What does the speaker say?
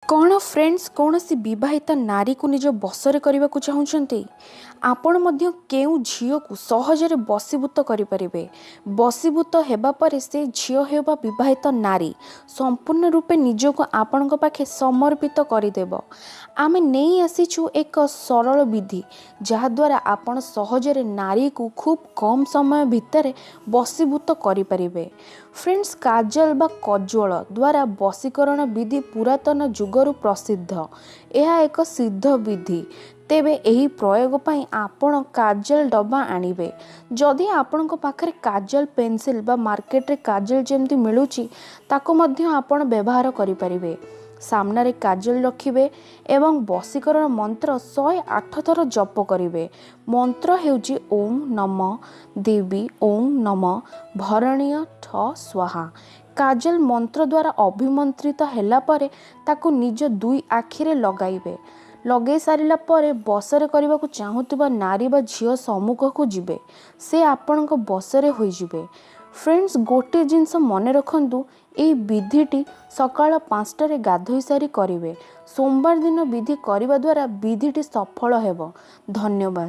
କ'ଣ ଫ୍ରେଣ୍ଡସ୍, କୌଣସି ବିବାହିତ ନାରୀକୁ ନିଜ ବଶରେ କରିବାକୁ ଚାହୁଁଛନ୍ତି? ଆପଣ ମଧ୍ୟ କେଉଁ ଝିଅକୁ ସହଜରେ ବଶୀଭୂତ କରିପାରିବେ। ବଶୀଭୂତ ହେବା ପରେ ସେ ଝିଅ ହେଉ ବା ବିବାହିତ ନାରୀ, ସମ୍ପୂର୍ଣ୍ଣ ରୂପେ ନିଜକୁ ଆପଣଙ୍କ ପାଖେ ସମର୍ପିତ କରିଦେବ। ଆମେ ନେଇ ଆସିଛୁ ଏକ ସରଳ ବିଧି, ଯାହାଦ୍ୱାରା ଆପଣ ସହଜରେ ନାରୀକୁ ଖୁବ୍ କମ୍ ସମୟ ଭିତରେ ବଶୀଭୂତ କରିପାରିବେ। ଫ୍ରେଣ୍ଡସ୍, କାଜଲ ବା କଜ୍ୱଳ ଦ୍ୱାରା ବଶୀକରଣ ବିଧି ପୁରାତନ ଯୁଗରୁ ପ୍ରସିଦ୍ଧ। ଏହା ଏକ ସିଦ୍ଧ ବିଧି। ତେବେ ଏହି ପ୍ରୟୋଗ ପାଇଁ ଆପଣ କାଜଲ ଡବା ଆଣିବେ। ଯଦି ଆପଣଙ୍କ ପାଖରେ କାଜଲ ପେନସିଲ୍ ବା ମାର୍କେଟରେ କାଜଲ ଯେମିତି ମିଳୁଛି, ତାକୁ ମଧ୍ୟ ଆପଣ ବ୍ୟବହାର କରିପାରିବେ। ସାମ୍ନାରେ କାଜଲ ରଖିବେ ଏବଂ ବଶୀକରଣ ମନ୍ତ୍ର 108 ଥର ଜପ କରିବେ। ମନ୍ତ୍ର ହେଉଛି ଓಂ ନମ ଦେବୀ ଓଁ ନମ ଭରଣୀୟ ଠ ସ୍ୱାହା। କାଜଲ ମନ୍ତ୍ର ଦ୍ୱାରା ଅଭିମନ୍ତ୍ରିତ ହେଲା ପରେ ତାକୁ ନିଜ ଦୁଇ ଆଖିରେ ଲଗାଇବେ। ଲଗାଇ ସାରିଲା ପରେ ବଶରେ କରିବାକୁ ଚାହୁଁଥିବା ନାରୀ ବା ଝିଅ ସମ୍ମୁଖକୁ ଯିବେ। ସେ ଆପଣଙ୍କ ବଶରେ ହୋଇଯିବେ। ଫ୍ରେଣ୍ଡସ୍, ଗୋଟିଏ ଜିନିଷ ମନେ ରଖନ୍ତୁ, ଏହି ବିଧିଟି ସକାଳ 5ଟାରେ ଗାଧୋଇ ସାରି କରିବେ। ସୋମବାର ଦିନ ବିଧି କରିବା ଦ୍ୱାରା ବିଧିଟି ସଫଳ ହେବ। ଧନ୍ୟବାଦ।